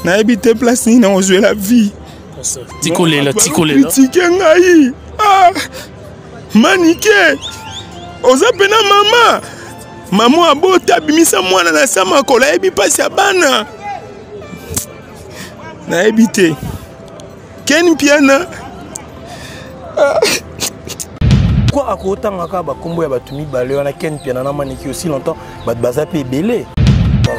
Nayebi te place nini nakozwela vie. Tikolela, tikolela. Kritike ngai. Ah! Manike, oza pena mama. Mama abota abimisa mwana na sa makolo ayebi mpasi ya bana. Nayebi te. Ken Mpiana. Ah. Pourquoi akotangaka bakombo ya bato mibale wana Ken Mpiana na Manike aussi longtemps bato baza mpe ebele?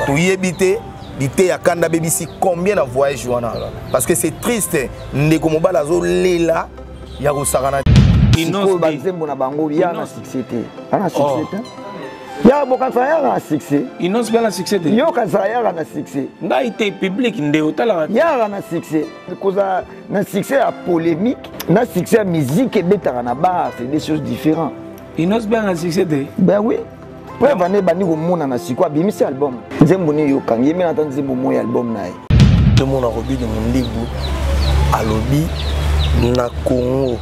Toyebi te liteya kanda abebisi combien na voyage wana, parce que c'est triste, ndeko mobali azolela ya kosakana. Sikoyo banzembo na bango ya na succès te, ana succès te. Ya bokanisa yaka na succès. Inonce mpe na succès te. Yo kanisa yaka na succès. Ngai te, public nde otalaka. Yaka na succès. Kozala na succès ya polémique na succès ya musique ebetaka na bar, c'est des choses différentes. Inonce mpe na succès te. Ben oui. Preuve ane ebandi komonana sikoyo, abimisi album. Nzembo nini yokangi ye mena ata nzembo moi album na ye. Tomona Robino Mundibu alobi na Congo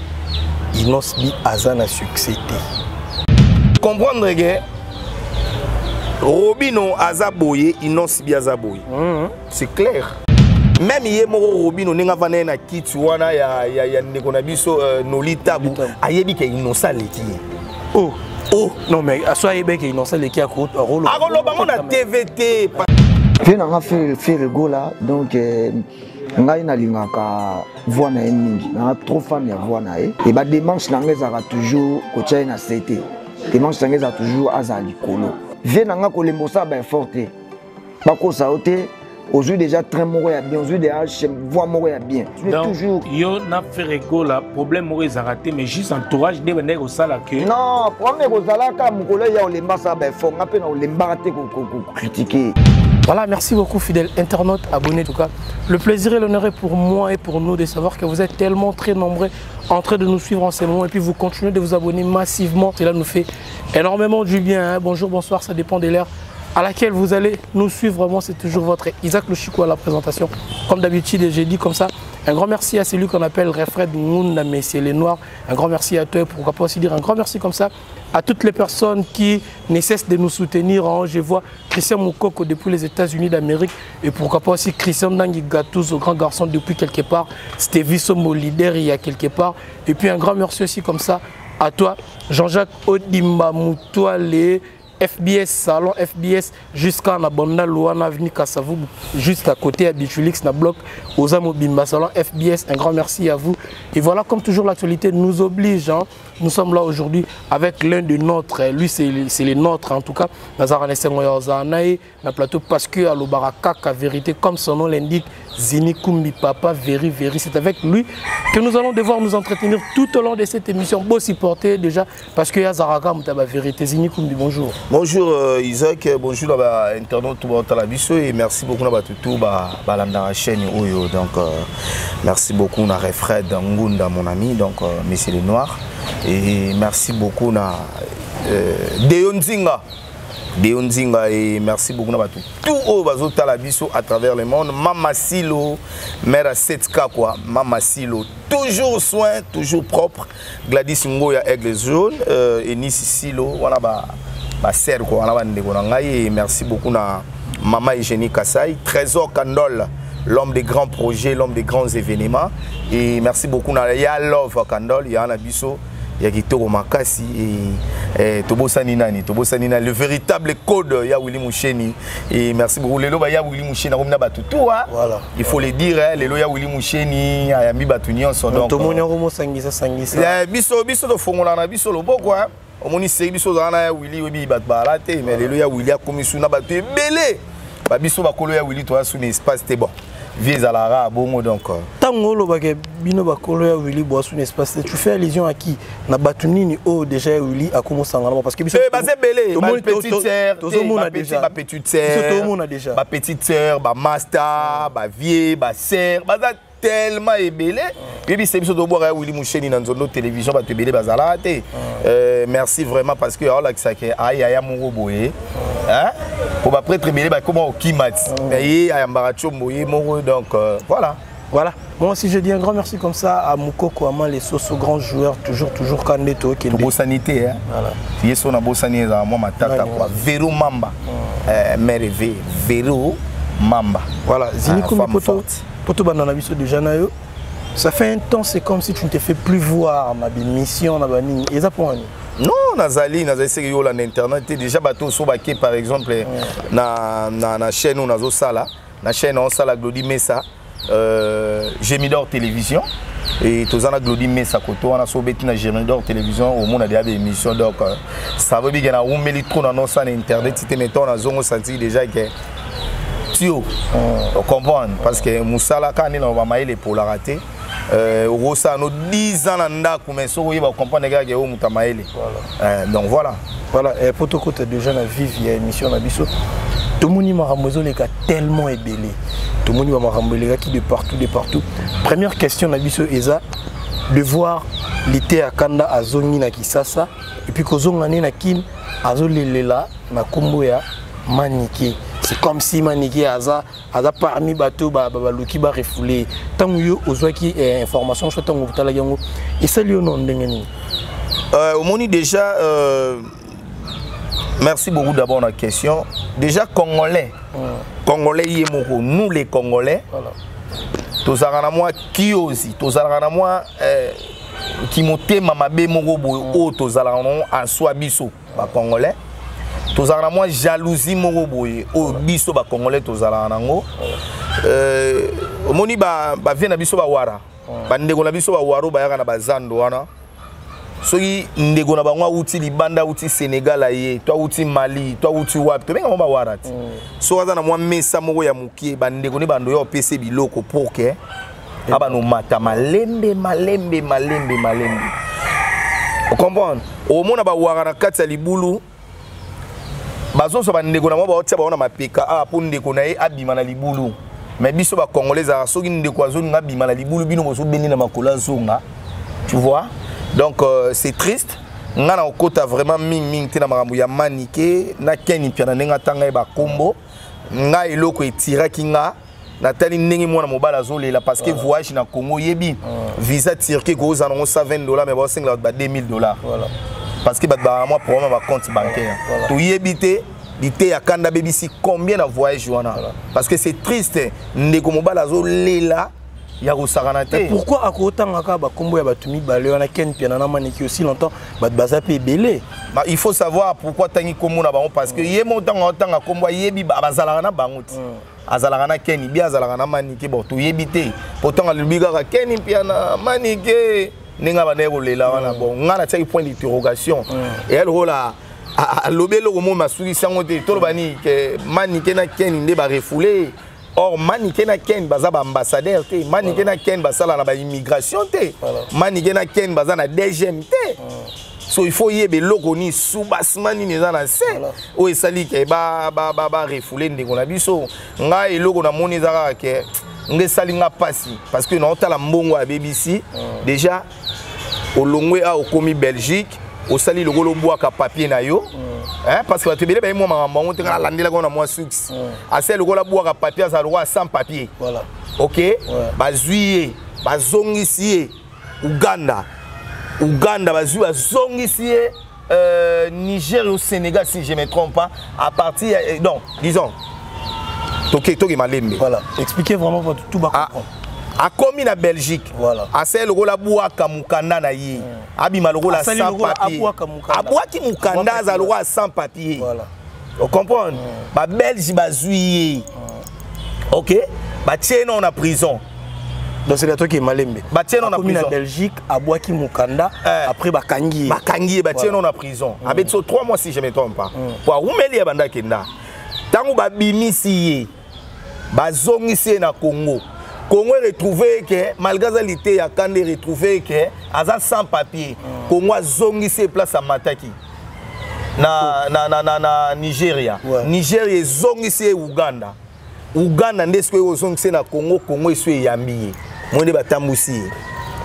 Innoss'B aza na succès te. Comprendre que Robino aza boye, Innoss'B aza boye. C'est clair. Même ye moko Robino ndenge avanda ye na kiti wana ya ndeko na biso Noli Tabu, ayebi ke Innoss'B aleki ye. Oh. Oh, non mais aso ayebi ke Innoss'B aleki akoloba ngo na TVT. Vie na nga Ferre Gola, donc ngai nalingaka voix na ye mingi, nanga trop fan ya voix na ye. E ba démarche na ngai ezalaka toujours kotia ye na se te, démarche na ngai ezalaka toujours azala likolo. Vie na nga kolemba osala ba effort te, bakosa yo te, ozwi déjà train moko ya bien, ozwi déjà voix moko ya bien. Donc, toujours yo na Ferre Gola problème moko ezalaka te, mais juste entourage nde bandaki kosala ke non, problème ekozalaka mokolo ya olemba asala ba effort, nga mpe na olembaka te kocritiquer. Voilà, merci beaucoup fidèles internautes, abonnés en tout cas. Le plaisir et l'honneur est pour moi et pour nous de savoir que vous êtes tellement très nombreux en train de nous suivre en ce moment et puis vous continuez de vous abonner massivement. Cela nous fait énormément du bien. Hein. Bonjour, bonsoir, ça dépend de l'heure à laquelle vous allez nous suivre. Moi, c'est toujours votre Isaac Lushiko à la présentation. Comme d'habitude, j'ai dit comme ça, un grand merci à celui qu'on appelle Refred Ngunda, Messieurs les Noirs. Un grand merci à toi, pourquoi pas aussi dire un grand merci comme ça à toutes les personnes qui ne cessent de nous soutenir. Hein. Je vois Christian Moukoko depuis les États-Unis d'Amérique et pourquoi pas aussi Christian Ndangi Gattuso, grand garçon depuis quelque part, Stevie Somo, leader il y a quelque part. Et puis un grand merci aussi comme ça à toi, Jean-Jacques Odimba Moutouale, FBS, salon FBS, jusqu'à na Banda Luana, avenue Kasavubu, juste à côté à Bichulix, na bloc, Ozamo Bimba, salon FBS, un grand merci à vous. Et voilà, comme toujours, l'actualité nous oblige, hein. Nous sommes là aujourd'hui avec l'un de nôtres, lui c'est les nôtres en tout cas, Nazara Nessengo Yazanae, na plateau, parce que à l'Obaraka, vérité, comme son nom l'indique, Zini Kumbi Papa, Véri, Véri, c'est avec lui que nous allons devoir nous entretenir tout au long de cette émission. Beau supporter déjà, parce que Yazaraka Moutaba Vérité. Zini Kumbi, bonjour. Bonjour Isaac, bonjour à l'internaute tout le biso et merci beaucoup à tout la chaîne Oyo. Donc merci beaucoup à Refred Ngunda, mon ami, donc Monsieur le Noir. Et merci beaucoup à Deon Nzinga. Deon Nzinga et merci beaucoup à tout tout bazo biso à travers le monde. Mama Silo, mère à 7K quoi. Mama Silo, toujours soin, toujours propre. Gladys Ngoya, Aigle Jaune, et Nice Silo, voilà ba sœur quoi, voilà ba ndeko na ngai. Et merci beaucoup na Mama Eugénie Kassai, Trésor Kandol, l'homme des grands projets, l'homme des grands événements. Et merci beaucoup na Ya Love Kandol, ya na biso. Ya kitoko makasi et tobosani nani, tobosani nani, le véritable code ya Willy Moucheni. Et merci beaucoup lelo ba ya Willy Moucheni na batu tout, hein. Voilà. Il faut le dire, hein, lelo ya Willy Moucheni ayambi batu nyonso, donc, tomoni yango mosangisa sangisa. Ya biso biso to fongola na biso loboko, hein. Omoni seri biso za na ya Willy obi batu ba la te, mais lelo ya Willy akomi suna batu ebele. Ba biso bakolo ya Willy to asuna espace te bon. Vie zalara bongo donc. Tango lobake bino bakolo ya Willy boasu espace, tu fais allusion à qui? Na batu nini o déjà ya Willy akomo sangana parce que biso eh ba belé, ba petite sœur, tozomona ba déjà. ba petite sœur, Biso tozomona déjà. Ba petite sœur, ba master, ba vieux, ba sœur, ba za tellement ebele. Yebi se biso toboka ya Willy Moucheni na nzondo télévision ba tebele bazala te. Merci vraiment parce que ala kisake ayi aya moko boye. Hein? Pour ba prêtre ebele ba comment okimat. Mais ye ayambara chombo ye moko donc voilà. Voilà. Moi aussi je dis un grand merci comme ça à Moukoko Aman, les Soso, grand joueur, toujours, toujours Kandeto, qui est Bosanité, hein. Voilà. Yeso na Bosani, ça, moi, ma tata, Ouais, quoi. ouais. Véro Mamba. Mère V. Véro. Mamba. Voilà, Zini Komi poto, poto banda na biso déjà na yo. Ça fait un temps, c'est comme si tu ne te fais plus voir na mission na ba nini. Eza pour nini? Non, nazali nazali seki yo na internet te déjà bato so bake par exemple na chaîne oyo nazosala, na chaîne osala Glody Mesa, Gemidor Télévision, et toza na Glody Mesa koto wana. So obeti na Gemidor Télévision, omona deya baémission. Donc ça veut dire ke nawumeli trop na nosala na internet te, mais ntango nazongo senti déjà ke tio ocomprendre, parce que mosala kaka nde na bamayele epolaka te. Okosala no 10 ans na ndako, mais soki oyeba comprendre kaka ke oyo moto ya mayele. Donc voilà. Voilà, po tokota déjà na vive ya émission na biso, tomoni makambo ezoleka tellement ebele, tomoni bamakambo elekaki de partout, de partout. Première question na biso eza de voir Liteya Kanda azongi na Kisasa et puis kozonga ne na Kine, azolelela na nkombo ya Manike. C'est comme si Manike aza parmi bato baluki barefouler. Ntango yo ozwaki information so, ntango otalaki yango, esali yo no ndenge nini? Omoni déjà, merci beaucoup d'abord na question. Déjà congolais, congolais ye moko, nous les Congolais, voilà. Tozalaka na mwa kiosi, tozalaka na mwa kimotema mabe moko boye oyo tozalaka nango en soi. Biso bacongolais tozalaka na mwa jalousie moko boye oyo biso bacongolais tozalaka nango. Omoni bavie na biso bawara, bandeko na biso bawara bayaka na bazando wana, soki ndeko na bango awuti libanda, awuti Sénégal, aye to awuti Mali to awuti wapi, tobenga bango bawara ti. Soki aza na mwa mesa moko ya mokie, bandeko nde bando ya opesa biloko pour ke abanomata malembe malembe malembe malembe, ocomprendre. Omona bawara na kati ya libulu, bazozwa bandeko na bango, baotia bango na mapeka awa mpo ndeko na ye abima na libulu. Mais biso bacongolais ezalaka soki ndeko azolinga abima na libulu, bino bozobendi na makolo azonga, tu vois. Donc c'est triste. Nga na kokota vraiment mingimingi te na makambo ya Manike na Ken Mpiana, ndenge atanga ye bakombo. Nga eloko etiraki nga, natali ndenge mwana mobali azolela, parce que voyage na Congo, oyebi, visa Turquie kozala nango 120 $, mais baosengela bato ba 2000 $, parce que bato baa mwa problème ya bacompte bancaire. Toyebi te Liteya Kanda bebisi combien na voyage wana, parce que c'est triste, ndeko mobali azolela ya kosakana te. Pourquoi akotangaka bakombo ya bato mibale wana, Ken Mpiana na Maneki, aussi longtemps bato baza mpe ebele? Bah, il faut savoir pourquoi tangi kombo na bango, parce que ye mo ntango aotanga kombo, ayebi bazalaka na bango ti azalaka na Ken bi, azalaka na Manike. Bon, toyebi te po ntango alobi kaka Ken Mpiana, Manike, ndenge abandaki kolela wana. Bon, ngai natiaki point d'interrogation. Eya lokola alobi eloko mo masukisi yango te. Toloba nini? Ke Manike na Ken nde barefouler? Or Manike na Ken baza baambassadeur te, Manike na Ken basala na baimmigration te, Manike na Ken baza na DGM te. So il faut yeba eloko nini, soubassement nini eza na se oyo esali ke barefouler ndeko na biso. Ngai eloko namoni eza kaka ke nga esali nga mpasi, parce que naotala mbongo ya BBC. Déjà olongwe awa, okomi Belgique, osali lokola obwaka papier na yo, hein, parce que bato ebele baye mwa makambo yango te. Nga nalandelaka ngo na mwa suxe. Asali lokola abwaka papier, azala lokola sans papier. Ok, bazwi ye, bazongisi ye Uganda. Uganda bazwi, bazongisi ye Niger au Sénégal, si je me trompe pas, à partir, donc disons toke toke malembe. Voilà, expliquez vraiment pour tout ba Ah, comprendre. Akomi na Belgique, asali lokola abwaka mokanda na ye, abima lokola Asali sans lokola papier. abwaka mokanda. Abwaki mokanda, aza lokola sans papier. Ocomprendre? Babelge bazwi ye, ok, batie ye nao na prison. Donc c'est toi qui est malembe. Batie nao na Akomi na prison. Belgique, abwaki mokanda, après bakangi ye. Bakangi ye, batie nao na prison, abeti so 3 mois, si je me trompe pas, po awumeli ye banda akenda. Ntango babimisi ye, bazongisi ye na Congo. Congo retrouve ke malgré aza Liteya Kanda, retrouve ke aza sans papier. Congo azongisi ye place amataki na Nigeria. Nigeria ezongisi ye Uganda. Uganda nde sikoyo ozongisi ye na Congo. Congo esu eyambi ye, mo nde batambusi ye.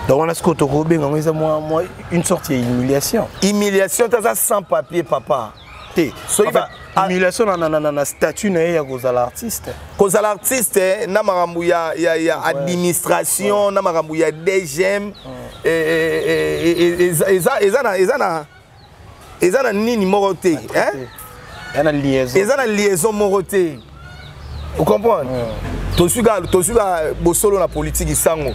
Donc wana sikoyo tokobenga yango eza mwa une sorte ya humiliation. Humiliation te, aza sans papier, papa. Te. Soki En fait, humiliation na statut na ye ya kozala artiste. Kozala artiste na makambo ya administration, na makambo ya DGM, eza na nini moko te, hein? Ya na liaison. Eza na liaison moko te. Ocomprendre? Tozwi kaka bosolo na politike. Sango,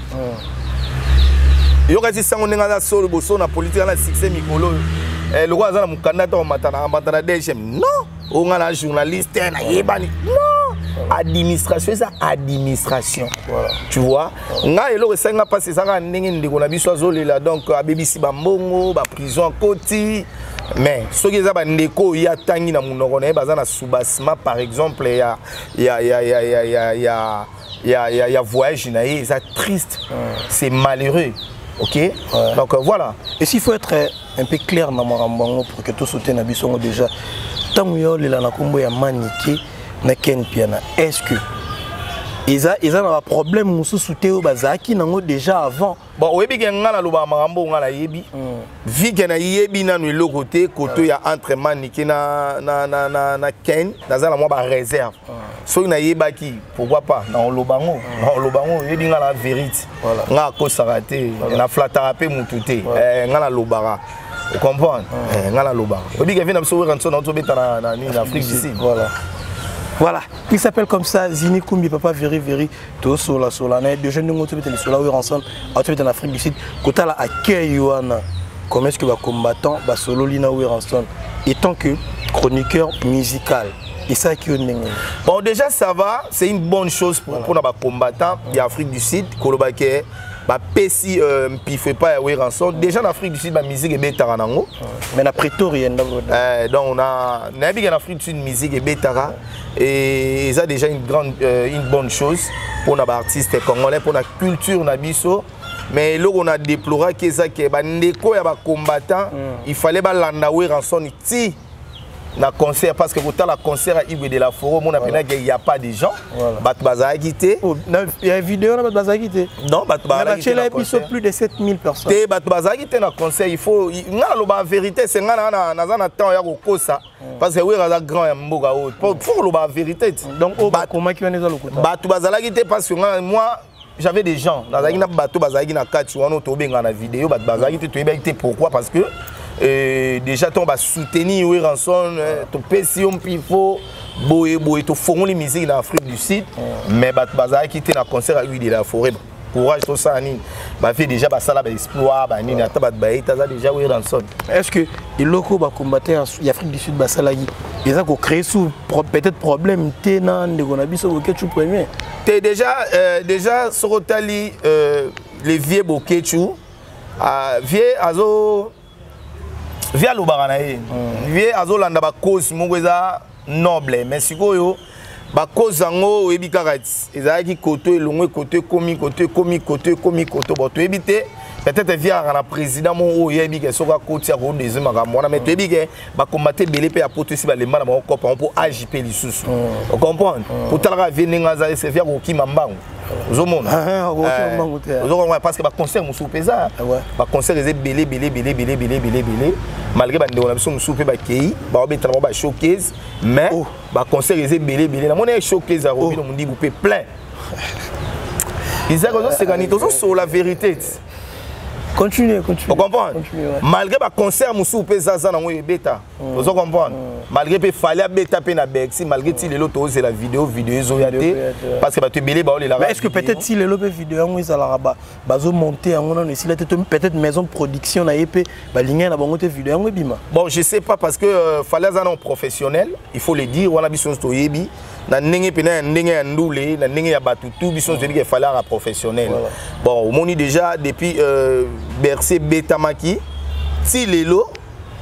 yokati sango ndenge aza solo bosolo na politike, aza na succès mikolo oyo. Lokola aza na mokanda to amata na DGM, non, oyo nga na journaliste nayebani, non, administration eza administration, tu vois. Ngai eloko esangi nga mpasi ezaka ndenge ndeko na biso azolela, donc abebisi bambongo, baprison akoti. Mais soki eza bandeko oyo ye atangi na monoko na ye baza na soubassement, par exemple ya voyage na ye, eza triste, c'est malheureux, ok, ouais. Donc voilà. Et s'il faut être un peu clair na makambo yango pour que tosote na biso yango déjà, ntango yo olela na nkombo ya Manike na Ken Piana, est ce que eza na baproblème mosusu te oyo bazalaki nango déjà avant? Bon, oyebi ke nga nalobaka makambo oyo nga nayebi. Vi ke nayebi nanu eloko te koto ya entre Manike na Ken, naza na mwa baréserve. Soki nayebaki, pourquoi pas naoloba ngo, naoloba ngo. Oyebi nga na vérité, nga akosaka te, naflataka mpe mutu te. Nga nalobaka, ocomprendre, nga nalobaka. Oyebi ke vi na biso Werrason naotobeta na nini, na Afrique du Sud. Voilà. Il s'appelle comme ça, Zini Kumbi, Papa Veri Veri, to sola sola na déjà ndongo to beteli sola Werrason, a to en Afrique du Sud, kota la accueil wana. Comment est-ce que ba combattant ba solo lina Werrason étant que chroniqueur musical et ça qui est? Bon, déjà ça va, c'est une bonne chose pour les combattants d'Afrique du Sud, koloba ke bapesi mpifo epai ya Werrason. Déjà na Afrique du Sud bamusique ebetaka nango. Mais na Pretoria? Donc na nayebi ke na Afrique du Sud musique ebetaka et eza déjà une bonne chose mpona baartiste congolais, mpona culture na biso. Mais eloko na déploraki eza ke bandeko ya bacombattant, il fallait balanda Werrason ti na concert, parce que kotala concert ya Igwe de la Forêt, omona mpena ke y a pas de gens, bato bazalaki te. Ya video na bato bazalaki te? Non, bato bazalaki te. Biso plus de 7000 personnes. Te, bato bazalaki te na concert. Il faut nga naloba vérité, c'est nga naza na temps ya kokosa, parce que Wera aza grand ya mboka oyo, faut koloba vérité. Donc oyo bakomaki wana eza lokuta? Bato bazalaki te parce que nga, moi, j'avais des gens, nazalaki na bato bazalaki na kati wana tobengana na video. Bato bazalaki te, toyebaki te pourquoi, parce que déjà ntongo basoutenir Werrason, topesi yo mpifo boye boye, tofongoli musique na Afrique du Sud, mais bato bazalaki te na concert ya de la Forêt. Courage, tosala nini, bafie déjà basala baexploit banini, ata bato baye te, aza déjà Werrason. Est ce que eloko bacombattant ya Afrique du Sud basalaki eza kocréer sous peut-être problème te na ndeko na biso Boketshu Premier? Te, déjà soki otali le vieux Boketshu, vieux azo, vieux alobaka na ye, vieux azolanda bacause moko eza noble, mais sikoyo bacause yango oyebi kaka ezalaki koto elongo, koto ekomi, koto ekomi, koto ekomi, koto. Bon, toyebi te, peut-être vieux kaka na président moko oyo oyebi ke soki akoti akodese makambo wana. Mais toyebi ke bakombate ebele mpe ya poto esi balemba na bango kopa yango mpo age mpe lisusu, ocomprendre. Potalaka vieux ndenge aza, ese vieux akokima mbango, ozomona, ozomona, parce que baconcert mosusu mpe eza, baconcert eza ebele ebele ebele ebele ebele ebele ebele, malgré bandeko na biso mosusu mpe bakei baobetana bango bashowcase, mais baconcert eza ebele ebele. Namoni showcase ya Robino Mondibu mpe plein. Isaac, ozosekani, tozosola vérité ti. Continue, continue. Ocomprendre, malgré baconcert mosusu mpe eza nango ebeta, ozo comprendre, malgré mpe Fally abeta mpe na Bercy, malgré ti lelo tozela video, video ezoya te, parce que bato ebele baolelaka. Est ce que peut-être ti lelo mpe video yango ezalaka bazomonte yango nano esila te, peut-être maison de production na ye mpe balingai na bango te video yango ebima? Bon, je sais pas, parce que Fally aza na professionnel, il faut le dire wana. Biso nyonso toyebi na ndenge mpena ya ndenge ya ndule, na ndenge ya bato tu, biso nyonso toyebi ke Fally aka professionnel. Bon, omoni déjà depuis Bercy ebetamaki ti lelo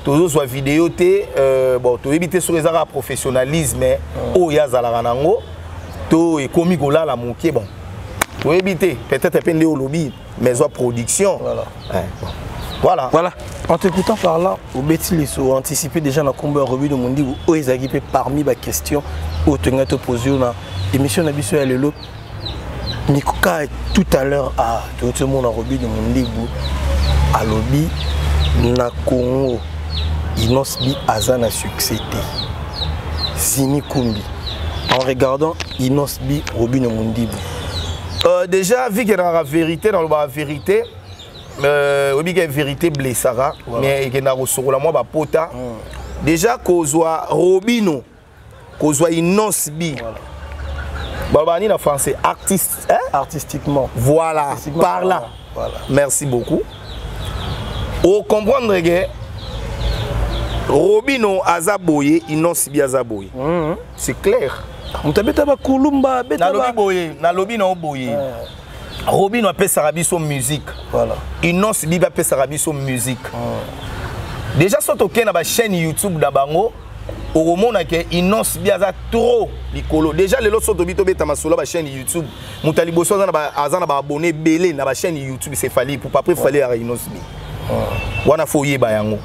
tozozwa video te. Bon, toyebi te soki eza kaka professionnalisme oyo azalaka nango to ekomi kolala moke. Bon, toyebi te, peut-être mpe nde olobi maison production. Voilà. Ouais, bon. Voilà. Voilà. En t'écoutant par là, obeti liso anticiper déjà na kombo ya Robino Mondibu oyo ezalaki mpe parmi baquestion oyo tolingai topose yo na émission na biso ya lelo. Mikoka tout à l'heure a toyoti omona Robino Mondibu alobi na Congo Innoss'B aza na succès te. Zini Kumbi, en regardant Innoss'B, Robino Mondibu? Déjà vu que dans la vérité, dans la vérité, oyebi ke vérité blessaka, mais ekendaka kosokola mwa bapota. Déjà kozwa Robino, kozwa Innoss'B. Balobaka nini na français? Artiste, hein? Artistiquement. Voilà. Artistiquement. Parlant. Voilà. Merci beaucoup. Ocomprendre ke Robino aza boye, Innoss'B aza boye. C'est clair. Moto abeta bakulumba, abeta Nalobi boye, nalobi na boye, Robino apesaka biso musique. Voilà. Innoss'B apesaka biso musique. Déjà, so tokei na bachaîne YouTube na bango, okomona ke Innoss'B aza trop likolo. Déjà lelo, so tobi tobeta masolo ya bachaîne YouTube, moto ya liboso aza na baabonné ebele na bachaîne YouTube, c'est Fally Ipupa. Après Fally yaka Innoss'B. Wana fo oyeba yango.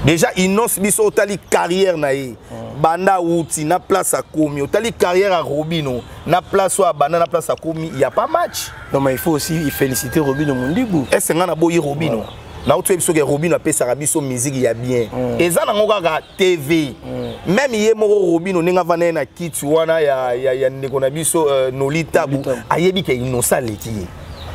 Déjà Innoss'B, so otali carrière na ye banda awuti na place akomi, otali carrière ya Robino na place oyo abanda na place akomi, y a pas match. Non, mais il faut aussi féliciter Robino Mundibu. Ese nga naboyi Robino? Nauti oyebi soki Robino apesaka biso musique ya bien, eza nango kaka TV. Même ye moko Robino, ndenge avanda ye na kiti wana ya ndeko na biso Noli Tabu, Tabu. Ayebi ke Innocent aleki ye.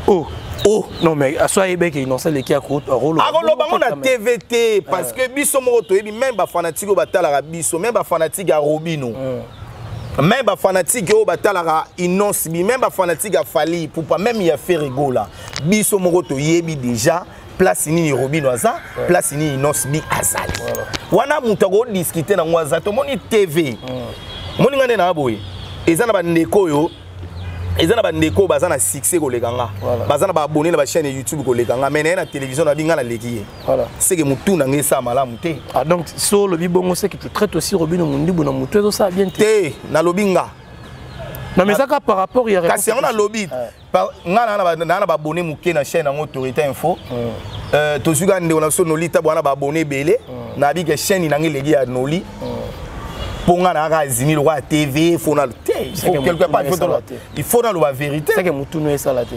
Oh. Oh. Non, mais so ayebeki Innocent aleki, akoloba. Akoloba ngo na TV te, parce que biso moko toyebi. Même bafanatike oyo batalaka biso, même bafanatike ya Robino, même bafanatike oyo batalaka Innoss'B, même bafanatike ya Fally Ipupa, même ya Ferre Gola, biso moko toyebi déjà place nini Robino aza, place nini Innoss'B azali. Wana moto akodiscute nango aza. Tomoni TV, moni nga nde na boye, eza na bandeko oyo, eza na bandeko oyo baza na succès koleka nga, baza na baabonné na bachaîne YouTube koleka nga, mais na ye na télévision na binga naleki ye. Seke motu na ngai esala malamu te. Ah, donc so olobi bongo, c'est que tu traites aussi Robino Mundibu na motu ezosala bien te. Te, nalobi nga. Non, mais ezaka par rapport ya Kasi yango nalobi, nga naa na baabonné moke na chaîne yango Autorité Info. Tozwi kaka ndeko na biso Noli Tabo wana, baabonné ebele. Nayebi ke chaîne nanga eleki ya Noli, mpo nga na kaka azimi lokwa ya TV. Fo na te, quelque part il faut naloba vérité. Seke mutunu esala te.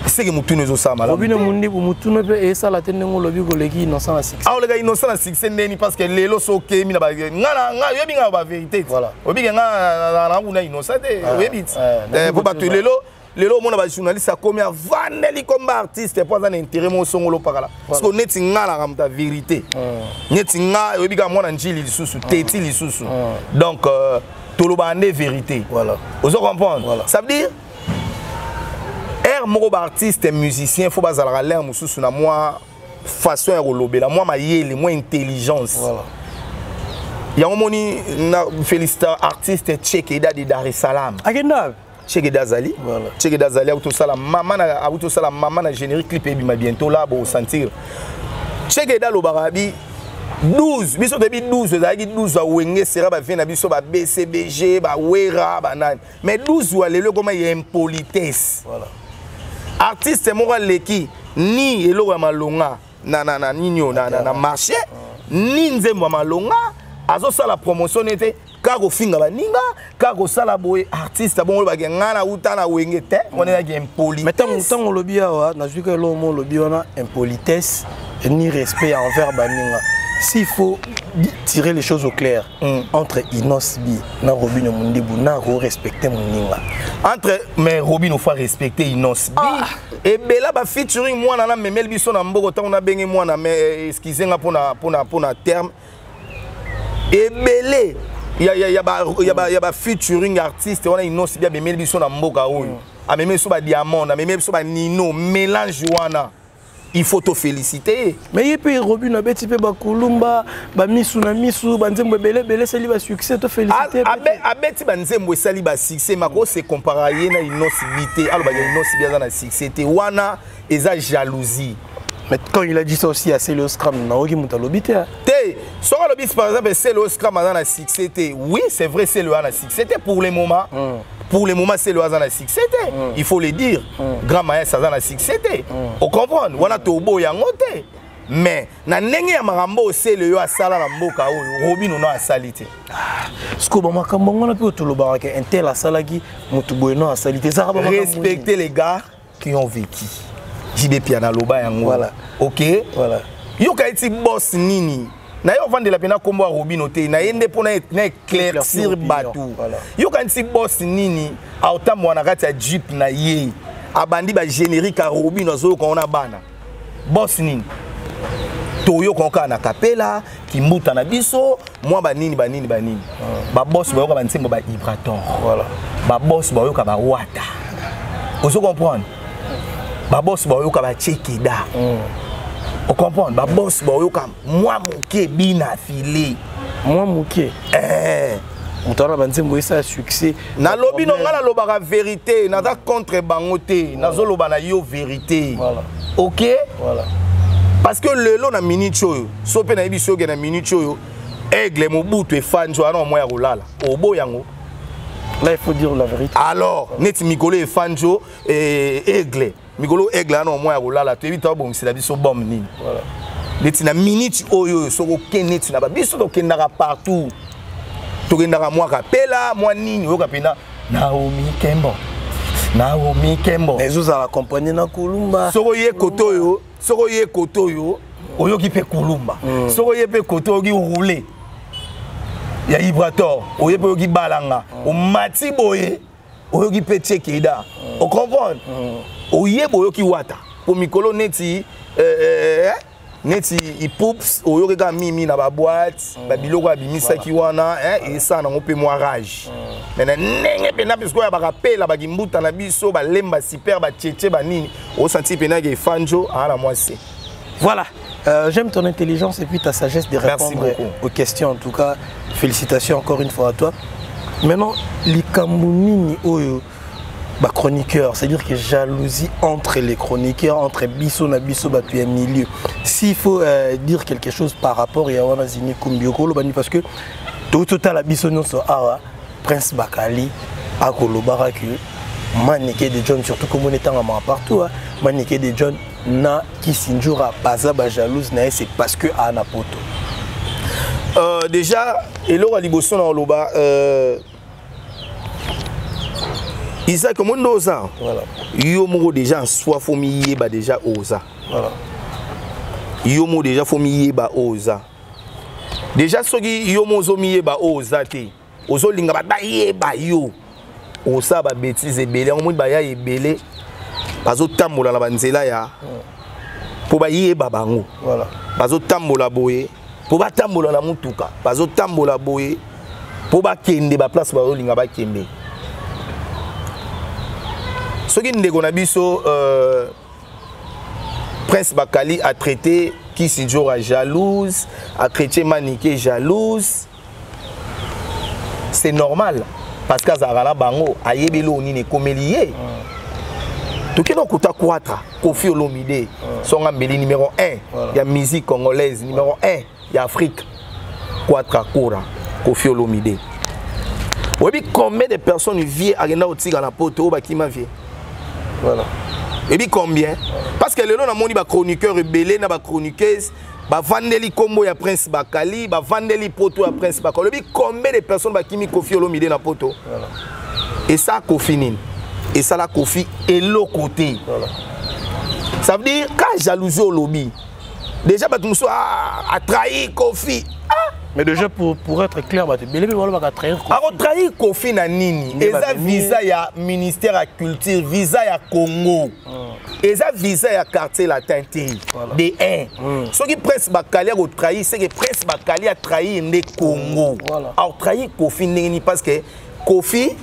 Seke mutunu ezosala malamu. Robino Mundibu, mutunu mpe esala te ndenge olobi koleki Innocent na succès. Aoleka Innocent na succès ndeni? Parce que lelo so okemi na nga na nga, oyebi nga ba vérité, oyebi ke nga nakuna Innocent te, oyebi ti po bato lelo lelo omona bajournaliste akomi avandeli komba artiste mpo aza na intérêt moko songolo pakala. Parce que neti nga naka moto ya vérité, neti nga, oyebi kaka mwana njili lisusu teti lisusu, donc tolobaka nde vérité. Ozo comprendre? Ça veut dire aire moko baartiste musicien fo bazalaka l'air mosusu na mwa façon ya kolobela, mwa mayele, mwa intelligence. Yango moni na félicite artiste Tchekeda de Dar es Salaam. Akenda. Tchekeda azali, Tchekeda azali, auti osala mama na, auti osala mama na générique, clip ebima bientôt là, bosentir. Tchekeda alobaka bi 12, biso toyebi 12 ezalaki 12 ya Wenge sera, bavie na biso ba BCBG, bawera, banani, mais 12 wa lelo ekoma ya impolitesse. Artiste moko aleki ni eloko ya malonga na nini oyo na marché, ni nzembo ya malonga, azosala promotion nete kaka kofinga baninga, kaka kosala boye. Artiste bongo olobaki ngai nauta na Wenge te, wana ezalaki impolitesse. Ntango olobi awa, nazwi ka eloko mo olobi wana, impolitesse ni respect envers baninga. S'il faut tirer les choses au clair, entre Innoss'B na Robino Mundibu, na respecter moninga? Entre, mais Robino faut respecter Innoss'B. Ebela bafeaturing mwana na memeli biso na mboko ntango nabenge mwana, mais excuse nga mpona terme, ebele ya bafeaturing artiste wana Innoss'B amemeli biso na mboka oyo, amemeli biso badiamond, amemeli biso banino, mélange wana, il faut te féliciter. Mais ye mpe Robino abeti mpe bakulumba, bamisu na misu, banzembo ebele ebele esali basuccès, to félicité. Abeti banzembo esali basuccès, mako se compara ye na Innoss'B te. Alobaka Innoss'B aza na succès te, wana eza jalousie. Mais quand il a dit ça aussi à Celeo Scram, naoki moto alobi te. Te, soki alobi par exemple Celeo Scram aza na succès te, oui, c'est vrai, Celeo aza na succès te pour le moment. Pour le moment, Celeo aza na succès te, il faut le dire. Grand maes aza na succès te, ocomprendre wana, toboya yango te. Mais na ndenge ya makambo oyo Celeo yo asala na mboka oyo, Robino no asali te. Siko bamakambo yango wana mpe tolobaka ke intel asalaki, motu boye no asali te, ezaka. Respectez les gars qui ont vécu. JB Piana aloba yango. Ok. Yoka eti boss nini na ye ovandela mpe na nkombo ya Robino te, na ye nde mpo na éclaircir bato. Yoka nti boss nini aotambola na kati ya jeep na ye, abandi bagénérique ya Robino, azoyoka wana bana. Boss nini? Toyoka kaka na kapela kimbuta na biso, mwa banini banini banini. Baboss bayoka banzembo ba Ibrator. Voilà. Baboss bayoka bawata. Ozo comprendre? Baboss bayoka bachekeda. Ocomprendre? Baboss bayoka mwa moke bina file. Mwa moke. Eh. Moto wana banzembo esala succès. Nalobi no, ngai nalobaka vérité, naza contre bango te, nazoloba na yo vérité. Voilà. Ok. Voilà. Parce que lelo na minute oyo, so mpe nayebi soki na minute oyo Aigle Mobutu efandi wana, mwa ya kolala obo yango. Là, il faut dire la vérité. Alors neti mikolo efanjo Aigle, mikolo Aigle wana mwa ya kolala, toyebi ta babongisela biso bombe nini. Voilà. Neti na minute oyo oyo, soki oke neti na babiso, tokendaka partout, tokendaka mwa kapela mwa nini, oyoka mpena Naomi Kembo, Naomi Kembo. Ezozala accompagné na Kulumba. Soki oye kote oyo, soki oye kote oyo, oyoki mpe Kulumba. Soki oye mpe kote, oyoki roule ya Ibrator, oye mpe oyoki balanga. Omati boye, oyoki mpe Tiekeda. Ocomprendre? Oyeba oyoki wata po mikolo neti neti ipups, oyoki kaka mimi na baboite, babiloko abimisaki wana, esala nango mpe mwa rage. Mais na ndenge mpena mpe sikoyo ya bakapela bakimbuta na biso, balemba super, bacheche banini, osanti mpena ke efanjo aa na mwa se. Voilà. J'aime ton intelligence et puis ta sagesse de Merci répondre beaucoup. aux questions. En tout cas, félicitations encore une fois à toi. Maintenant, likambo nini oyo ba chroniqueurs, c'est-à-dire que jalousie entre les chroniqueurs, entre biso na biso bato ya milieu. S'il faut dire quelque chose par rapport ya wana Zini Kumbi okoloba nini? Parce que tout total biso nyonso awa, Prince Bakali akolobaka que Manike de John, surtout comme on est en partout, hein, Manike de John na Kisinjura baza ba jalouse na ye, c'est parce que ana poto. Déjà eloko ya liboso na oloba, Isaac, omoni nde oza yo moko déjà en soi, faut miyeba déjà oza. Yo moko déjà faut miyeba oza déjà. Soki yo moko ozomiyeba oyo oza te, ozolinga bato bayeba yo, osala babêtises ebele. Yango moni baya ebele bazotambola na banzela ya mpo bayeba bango. Bazotambola boye mpo batambola na mutuka, bazotambola boye mpo bakende baplace bazolinga bakende. Soki ndeko na biso Prince Bakali a traité Kisidjora jalouse, a traité Manike jalouse, c'est normal, parce que azalaka na bango, ayebi eloko nini ekomeli ye. Tokende okuta Quatra Kofi Olomide, songa mbeli numéro 1 ya musique congolaise, numéro 1 ya Afrique, Quatra Kora Kofi Olomide. Oyebi combien de personnes vie akenda kotika na poto oyo bakima vie? Oyebi combien? Parce que lelo namoni bachroniqueur ebele na bachroniqueuse bavandeli nkombo ya Prince Bakali, bavandeli poto ya Prince Bakali. Oyebi combien de personnes bakimi Kofi Olomide na poto? Esala Kofi nini? Esala Kofi eloko te. Ça veut dire ka jalousie olobi déjà, bato mosusu, ah, atrahi Kofi, ah! Mais déjà, pour être clair, bato ebele mpe balobaka trahir Kofi. Akotrahir Kofi na nini? Nde Eza babimi. visa ya ministère ya culture, visa ya Congo, eza visa ya Quartier Latin te. De 1, soki Prince Bakali akotrahir, c'est que Prince Bakali atrahir nde Congo. Akotrahir Kofi ndenge nini? Parce que Kofi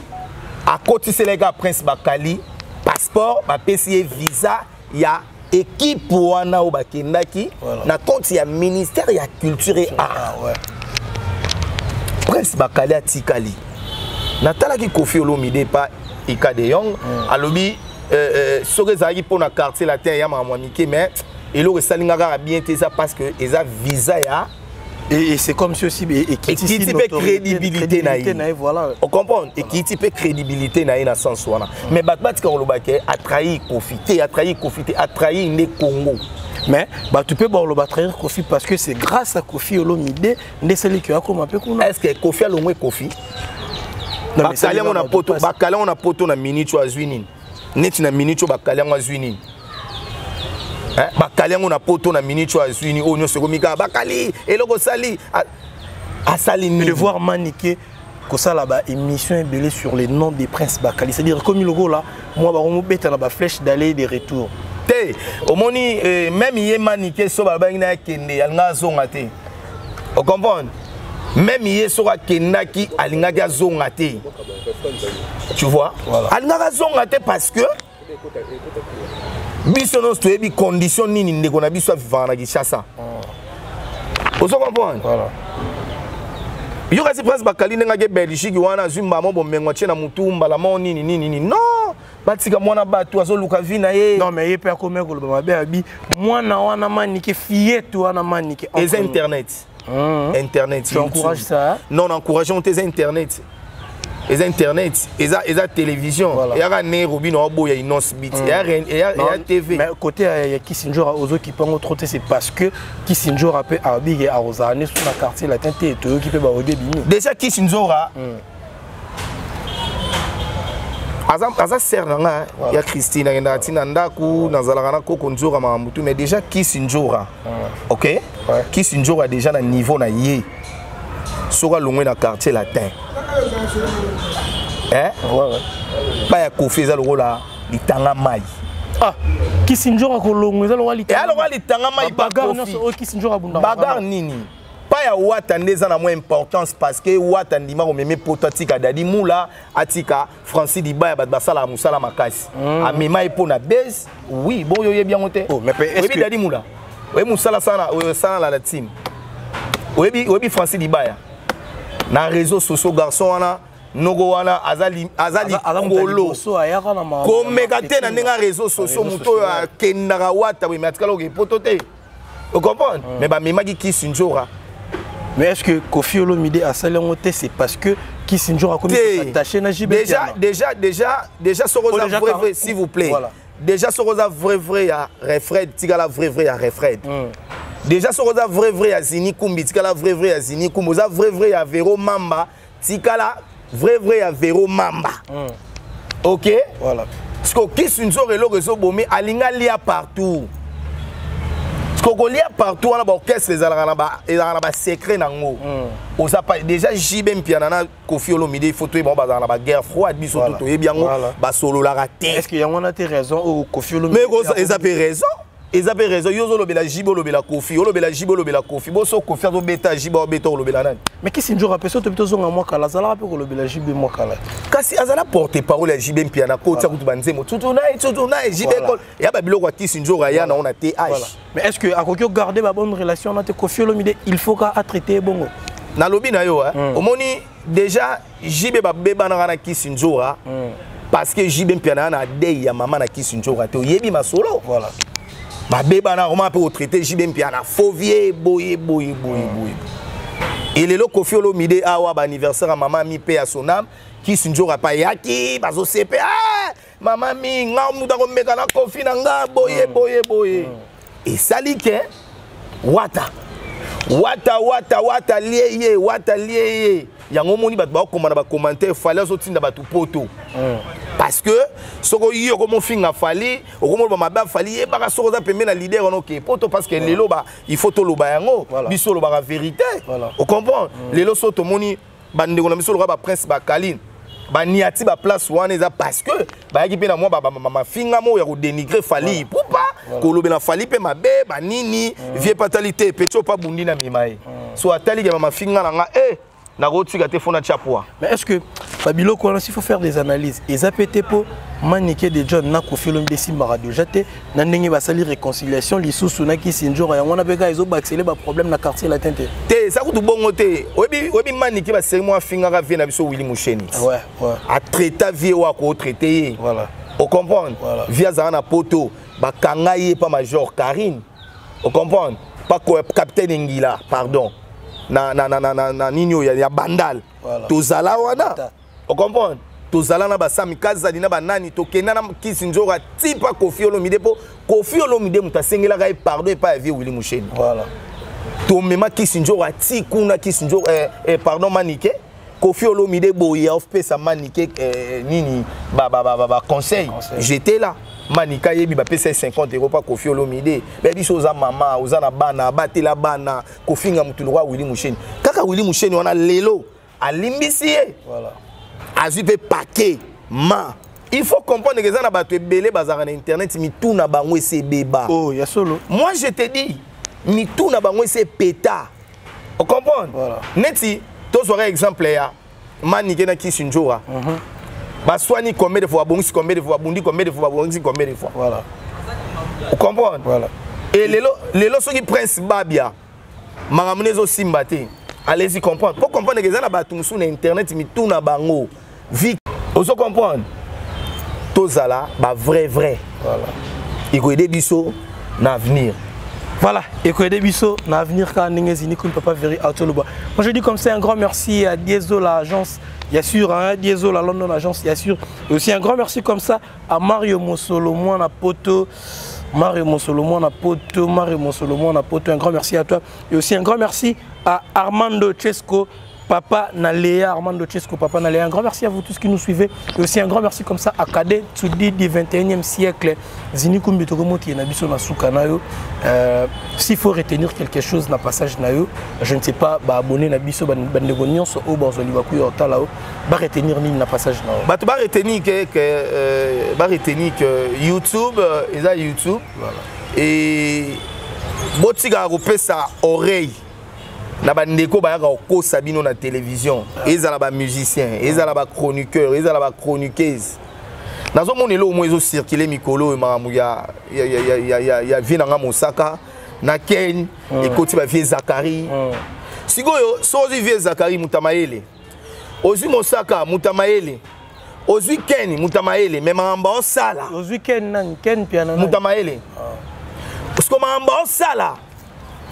akotiselaki kaka Prince Bakali passeport, bapesi ye visa ya équipe wana oyo bakendaki na compte ya ministère ya culture et art. Prince Bakali atikali. Natalaki Kofi Olomide pa Ika de Yong, alobi soki ezalaki mpona Quartier Latin ya makambo ya mike, mais eloko esalinga kaka bien te eza parce que eza visa ya Et c'est comme si aussi ekitisi ekiti mpe crédibilité na crédibilité na ye. Ye, voilà. Ocomprendre? Ekiti mpe crédibilité na ye na sens wana. Mais bato batika koloba ke atrahir Kofi te, atrahir Kofi te, atrahir nde Congo. Mais bato mpe baloba trahir Kofi parce que c'est grâce à Kofi Olomide nde esaliki akoma mpe kuna. Est ce que Kofi alongwe Kofi? Non, mais Bakali yango na esali poto, bato. Bakali yango na poto na minute oyo azwi nini? Neti na minute oyo bakali yango azwi nini? Hein? Bakali yango na poto na minute oyo azwi nini? Oyo nyonso ekomi kaka bakali eloko osali, asali Et de nini? voir Manike kosala ba émission ebele sur les noms des Princes Bakali, c'est-à-dire comme lokola moi bakomobeta na baflèche d'aller et de retour. Te, omoni même ye Manike, so balobaki na akende, alingaki azonga te. Ocomprendre? Même ye soki akendaki, alingaki azonga te, tu vois? Voilà. Alingaki azonga te parce que biso nyonso toyebi condition nini ndeko na biso avivaka na Kinshasa. Ozo comprendre? Voilà. Yo kasi Prince Bakali, ndenge ake Belgique wana, azwi mbamo bomengo, atie na mutu mbala moko, nini nini nini. Non, batika mwana bato, azoluka vie na ye. Non, mais ye mpe akomi koloba mabe, abi mwana wana Manike, fillette wana Manike. Eza internet. Internet. Tu encourages ça, hein? Non, encourage te, eza internet, eza internet, eza télévision. Voilà. Eyaka ne Robino aoboya Innoss Beat, eya TV. Mais côté ya Kisinjora, ozokipa yango trop te, c'est parce que Kisinjora mpe abike akozala ne so na Quartier Latin te, toyoki mpe baaudio ebimi. Déjà Kisi Nzora aza sœur na nga ya Christine, akendaka ntina ndako, nazalaka na koko Nzora, makambo tu. Mais déjà Kisi Nzora, ok, Kisi Nzora déjà na niveau na ye, soki alongwe na Quartier Latin, eh? Ouais. Pa ya Kofi eza lokola litanga mai. Ah, Kisinjora kolongo eza lokola eya lokola litanga mai pa bagarre Kofi. nyonso oyo Kisinjora abundaka. Bagarre nini? Pa ya Wata nde eza na mwa importance parce que Wata ndima komeme poto, atika Dadi Mula, atika Francis Dibaya, bato basalaka mosala makasi, amema ye mpo na base. Oui, bon, oyo oyebi yango te. Oh, mais est-ce Oyebi Dadi Mula, oyebi mosala sana oyo osala na team, oyebi Francis Dibaya na réseau sociaux, garçon wana, noko wana aza aza likolo. Liboso ayaka na Komeka te na ndenge ya réseau sociaux. Réseaux Moto oyo sociaux. akendaka Wata boye, mais atikala oke poto te, ocomprendre? Mais bamemaki Kisi Nzora. Mais est ce que Kofi Olomide asali yango te, c'est parce que Kisinjora akomi Te. attaché na JB? Déjà soki Oh, oza déjà, vrai vrai, s'il vous plaît. Voilà. Déjà soki oza vrai vrai ya Refred, tikala vrai vrai ya Refred. Déjà soki oza vrai vrai ya Zini Kumbi, tikala vrai vrai ya Zini Kumbi. Oza vrai vrai ya Vero Mamba, tikala vrai vrai ya Vero Mamba, ok? Voilà. Parce que Kisi Nzoro, eloko ezobomi, alingi alia partout. Parce que kolia partout wana, baorchestre ezalaka na basecret nango. Oza pa déjà JB Mpiana na Kofi Olomide, il faut toyeba bango bazalaka na baguerre froide. Biso to toyebi yango. Basololaka te. Est ce que yango wana te raison oyo Kofi Olomide Mais eza mpe raison, eza mpe raison. Yo ozolobela JB, olobela Kofi, olobela JB, olobela Kofi. Boso Kofi azobeta JB, aobeta, olobela nani? Mais Kisinjora mpe so tobi tozonga mwa kala, azalaka mpe kolobela JB mwa kala. Kasi azala porte parole ya JB Mpiana, kotia kutu banzembo tutu na ye, tutu na ye JB. Ya babiloko ya Kisi Nzora ya nango na th. Voilà. Mais est ce que akoki ogarder babonne relation na te Kofi Olomide? Il faut ka atraité bongo. Nalobi na yo, omoni déjà JB babebanaka na Kisi Nzora parce que JB Mpiana ya na dei ya mama na Kisi Nzora te, oyebi masolo. Babebana koma mpe kotraite JB Mpiana faux vieux, boye boye boye boye. Elelo Kofi Olomide awa, baanniversaire ya mama mi mpe ya sonam, Kisi Nzora pa eyaki, bazosepe: "Ah, mama mi nga mutu akomeka na Kofi na nga boye boye boye." Esali ke Wata wata wata wata lie ye, Wata lie ye. Yango omoni bato bakokoma na bacommentaire, Fally azotinda bato poto, parce que soki oyi okomofinga Fally, okomoloba mabe aFally, yebaka soki oza pembe na leader wana, oke poto. Parce que lelo ba il faut toloba yango. Biso olobaka vérité. Ocomprendre? Lelo so tomoni bandeko na biso lokola baprince Bakaline, baniati baplace wana, eza parce que bayaki mpe na mwa mafinga moko ya kodénigre Fally Ipupa, kolobela Fally mpe mabe banini. Vie mpe atali te, peti oyo mpe abundi na mema ye, so ataliki bamafinga na nga e nakotika te, fona tia poa. Mais est ce que babiloko wana, s'il faut faire des analyses, eza pe te mpo Manike de John na Kofi Olomide esimbaka déjà te, na ndenge basali réconciliation lisusu na Kisinjora, yango wana mpe kaka ezobakisele baproblème na Quartier Latin te? Te, eza kutu bongo te. Oyebi Manike, baseri moko afingaka vie na biso Willi Musheni. Atraita vie oyo akotraite ye. Ocomprendre? Voilà. Vie azala na poto, bakanga ye pa major Karine, ocomprendre? Pa capitaine Ngila, pardon, na nini oyo ya Bandal. Tozala wana. Ocomprendre? Tozala na basami kazali na banani, tokenda na Kisi Nzora ti pa Kofi Olomide, mpo Kofi Olomide moto asengelaka ye pardon epai ya vie Willi Musheni. Tomema Kisi Nzora ti kuna, Kisi Nzora, pardon, Manike. Kofi Olomide boye aopesa Manike nini ba conseil. Conseil. J'étais là. Manike ayebi, bapesa ye 50 euro mpa Kofi Olomide. Be biso oza mama, oza na bana, abatela bana, kofinga motu lokwa Willi Musheni. Kaka Willi Musheni wana lelo alimbisi ye. Azwi mpe paquet ma Il faut comprendre que eza na bato ebele bazalaka na internet, mitu na bango esi ebeba. Oh, ya solo. Moi, je te dis, mitu na bango esi epeta, ocomprendre? Voilà. Neti tozwaka exemple ya Manike na Kisi Njora. Baswani combien de fois, babongisi combien de fois, babundi combien de fois, babongisi combien de fois? Voilà. Ocomprendre? Voilà. Et lelo, lelo soki Prince Babia, makambo nde ezosimba te, allez-y comprendre. Po comprendre ke eza na bato mosusu na internet, mitu na bango vi, ozo comprendre? Tozala bavrai vrai. Voilà. Ekoyede biso na avenir. Voilà, et biso na avenir ka ndenge Zini Kumbi Papa Veri Autoloba. Moi, je dis comme ça un grand merci à Dieso l'agence, bien sûr, hein, Dieso la London agence, bien sûr. Et aussi un grand merci comme ça à Mario Mosolo, moi poto. Mario Mosolo, moi poto, Mario Mosolo, moi poto. Un grand merci à toi. Et aussi un grand merci à Armando Chesco, Papa Naléa, Armando Chesco, Papa Naléa. Un grand merci à vous tous qui nous suivez. Et aussi un grand merci comme ça à Kade Tsudi du 21e siècle. Zini Kumbi Tokomo qui est na biso na suka na yo. S'il faut retenir quelque chose na passage na yo, je ne sais pas, ba abonné na biso, ba ndeko nyonso oyo bazwa libaku ya otala yo, ba retenir nini na passage na yo? Bato ba retenir que ba retenir que YouTube, eza YouTube. Voilà. Et botika kopesa oreille na bandeko bayaka kokosa bino na télévision, ezala ba musicien, ezala ba chroniqueur, ezala ba chroniqueuse. Nazomona eloko moko ezocircule mikolo oyo, makambo ya vie na nga Mosaka na Ken, ekoti bavie Zakari. Sikoyo so ozwi vie Zakari, moto ya mayele, ozwi Mosaka, moto ya mayele, ozwi Ken, moto ya mayele, me makambo aosala. Ozwi Ken nani? Ken Piana nani? Moto ya mayele, parce que makambo aosala,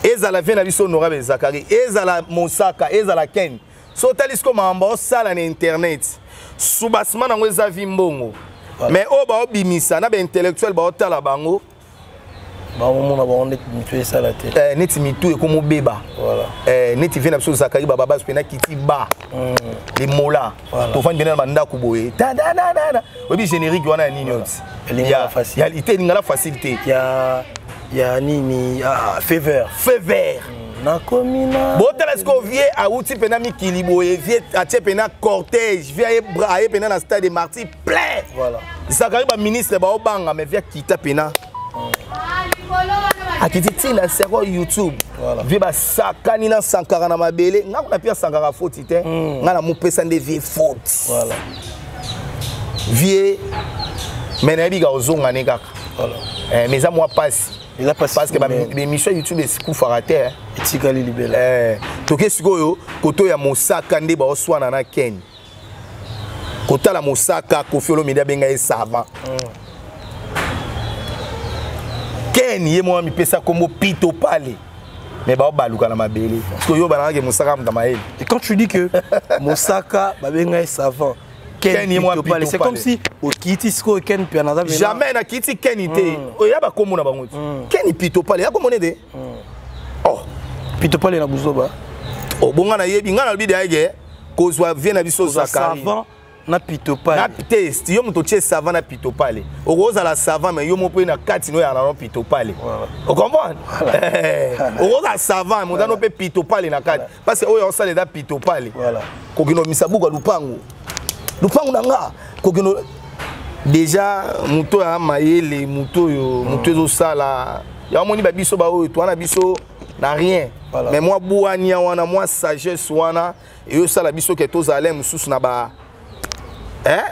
ezala vie na biso honorable Zakari, ezala Mosaka, ezala Ken, so otali sikoyo makambo aosala na internet, soubassement nango eza vi mbongo. Mais oyo baobimisa na baintellectuel baotala bango, Baomona bango neti mitu esala te. Neti mitu ekomobeba. Voilà. Neti vie na biso Zakari, bababasi mpena kiti ba lemola. Voilà. Tofandi mpena na bandako boye, tadadadada, oyebi générique wana ya nini oti? Elingala facile. Te, elingala facile te. Ya nini? Ah, faveur. Faveur. Nakomi na Botala sikoyo, vie awuti mpena mikili boye, vie atie mpena cortège, vie aye mpena na stade de Martyr plein. Voilà. Zakari, baministre baobanga, mais vie akita mpena, akiti ntina seko YouTube. Voilà. Vie basakani na Sankara na mabele. Nga kuna pia Sankara foti te, nga na mopesa nde vie faute. Voilà. Vie, mais nayebi ka ozonga ne kaka. Voilà. Mais eza mwa pasi. Eza pasi. Parce que Mais baémission ya YouTube ekufaka te, eh. Etikali libela. Toke sikoyo koto ya Mosaka nde baoswana na Ken. Kotala Mosaka, Kofi Olomide abenga ye savant. Ken ye mwa mipesa kombo Pito Pale, mais baobaluka na mabele parce que oyo banangaki Mosaka moto mayele. Et quand tu dis que Mosaka babenga ye savant, Ken Ken ye mwa Pito Pale, Pito c'est comme Pale. si okiti sikoyo Ken Piana aza pena- Jamais nakiti Ken te. Oyo ya bakombo na bango te, Ken Pito Pale ya kombo nete, oh. Pito Pale na buzoba. Obonga nayebi, ngai nalobi deyake kozwa vie na biso Kozwa Zakari savant na Pito Pale. Na te, yo moto otie savant na Pito Pale, okozala savant, mais yo mo mpe na kati no oyaka nano Pito Pale. Voilà. Ocomprendre? Okozala savant, moto ano mpe Pito Pale na kati, parce que oyo osala eza Pito Pale. Voilà. Kokende omisa buka lupango, lupango na nga, kokende déjà moto oyo mayele, moto oyo moto ezosala yango, moni babiso baoyo towana biso na rien. Voilà. Mais mwa bwania wana, mwa sagesse wana eyosala biso ke tozala mosusu na ba,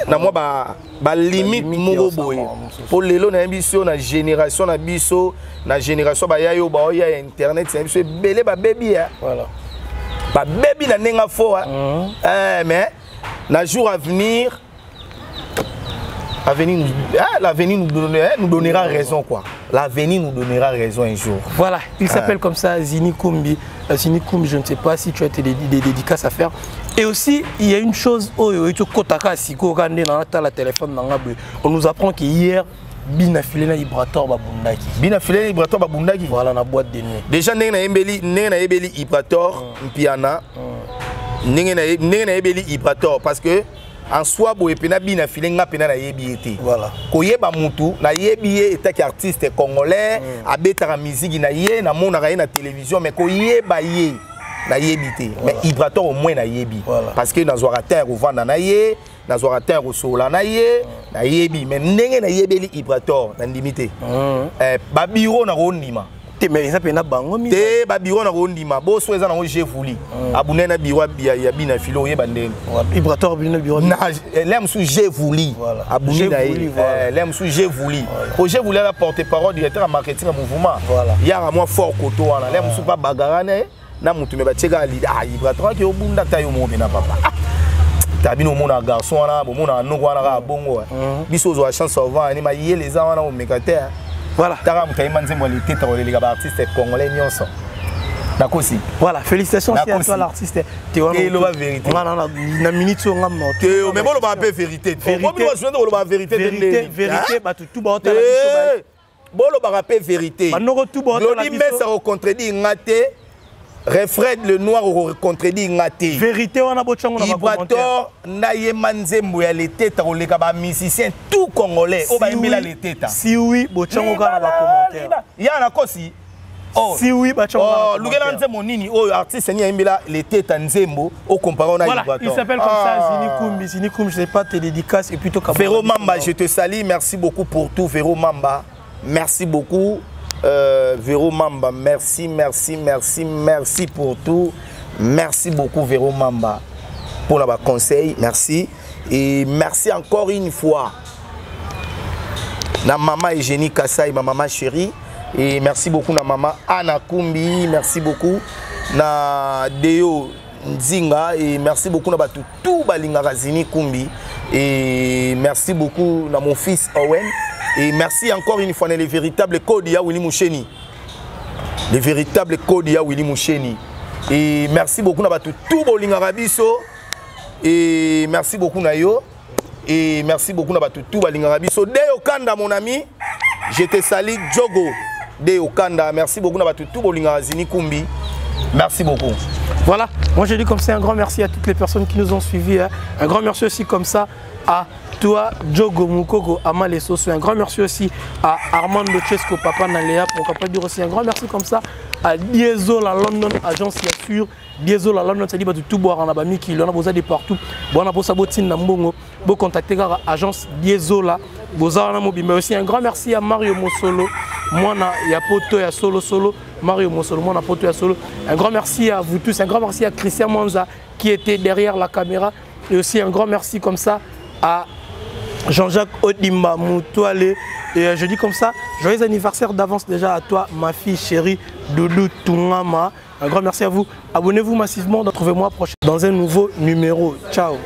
na mwa balimite Balimite moko ya boye. osala mosusu. Mpo lelo nayebi biso na génération na biso, na génération baya yo baoya ya internet na biso, ebele babebi ya Voilà. babebi na ndenge fo. Mais na jour à venir, avenir nous, ah, l'avenir nous donnera raison, quoi. L'avenir nous donnera raison un jour. Voilà, il s'appelle comme ça Zini Kumbi. Zini Kumbi, je ne sais pas si tu as des dédicaces à faire. Et aussi, il y a une chose, oh, oh, oh, Kotaka, Siko, Kande, na la téléphone, na nga boye. On nous apprend qu'hier, Bina Filé na Ibrator babundaki. Bina Filé na Ibrator babundaki. Voilà, na boîte de nuit. Déjà ndenge nayebeli Ibrator Mpiana, ndenge nayebeli Ibrator, parce que en soi boye pena Bina Filé, nga pena nayebi ye te. Voilà. Koyeba mutu, nayebi ye etaki artiste congolais, abetaka musique na ye, namonaka ye na télévision, mais koyeba ye Nayebi te, mais Ibrator au moins nayebi, parce que nazwaka temps ya kovanda na ye, nazwaka temps ya kosolola na ye, nayebi. Mais ndenge nayebeli Ibrator, nandimi te. Babiro nakondima. Te, mais eza mpe na bango. Te, babiro nakondima. Boso eza nango je voulu abundai na biro ya bina filo, oyeba ndenge. Ibrator bino biro. Le mosusu j'ai voulu abundi na ye, le mosusu j'ai voulu po j'ai voulu aza porte parole, directeur ya marketing ya mouvement, yaka mwa fort koto wana. Le mosusu mpa bagara na ye na motu me batie kaka leader. Ah, Ibrator aki obunda ta yo moko mpe na papa ta bino. Omona garçon wana, bomona noko wana kaka bongo. Biso ozwa chance avant ani mayele eza wana, omeka te. Voilà. Taka moto ayemba nzembo ya leteta koleleka baartiste congolais nyonso, nakosi? Voilà, félicitations aussi à toi l'artiste. Eloba vérité. Na minute oyo ngam. Te, mais boloba mpe vérité. Boloba vérité. Vérité, vérité, bato tu baotala biso. Bolobaka mpe vérité. Banoko tu baotala. Glodi Mesa ocontredire nga te, Refred le Noir okocontredire nga te. Vérité wana botyango na. Ibrator nayemba nzembo ya leteta koleka bamusicien tout congolais oyo bayembela leteta. Si oui, botyango kaka na bacommentaire. Ya nakosi? Oh. Si oui, botyango. Oh, lukela nzembo nini oyo artiste nini ayembela leteta nzembo ocompare na. Voilà, il s'appelle comme ça, Zini Kumbi. Zini Kumbi, je sais pas tes dédicaces et plutôt. Véro Mamba, je te salue, merci beaucoup pour tout. Véro Mamba, merci beaucoup. Véro Mamba, merci, merci, merci, merci pour tout. Merci beaucoup, Véro Mamba, pour la conseil. Merci. Et merci encore une fois. Na maman Eugénie Kassai, ma maman chérie. Et merci beaucoup na maman Anna Kumbi. Merci beaucoup. Na Deo Nzinga. Et merci beaucoup na batu tout balingaka Zini Kumbi. Et merci beaucoup na mon fils Owen. Et merci encore une fois, les véritables codes ya Willy Moucheni. Les véritables codes ya Willy Moucheni. Et merci beaucoup na batu tout bolingaka biso. Et merci beaucoup na yo. Et merci beaucoup na batu tout balingaka biso. Deo Kanda, mon ami, je te salue Jogo. Deo Kanda, merci beaucoup na batu tout bolingaka Zini Kumbi. Merci beaucoup. Voilà, moi je dis comme ça un grand merci à toutes les personnes qui nous ont suivis, hein. Un grand merci aussi comme ça à toi, Djogo Mukoko, Amale Soso. Un grand merci aussi à Armando Chesco, Papa Naléa. Pourquoi pas dire aussi un grand merci comme ça à Diesel, la London, agence Yassure. Diesel, la London, c'est-à-dire tout boire en abami qui en a besoin de partout. Bon, on a besoin de na mbongo. Bo contacter agence Diesel là. Boza mobimba aussi un grand merci à Mario Mosolo, moi ya poto ya solo solo. Mario Mosolo, moi poto ya solo. Un grand merci à vous tous, un grand merci à Christian Monza qui était derrière la caméra et aussi un grand merci comme ça à Jean-Jacques Odimba Moutouale. Et je dis comme ça, joyeux anniversaire d'avance déjà à toi, ma fille chérie Doudou Toungama. Un grand merci à vous. Abonnez-vous massivement. Retrouvez-moi prochainement dans un nouveau numéro. Ciao.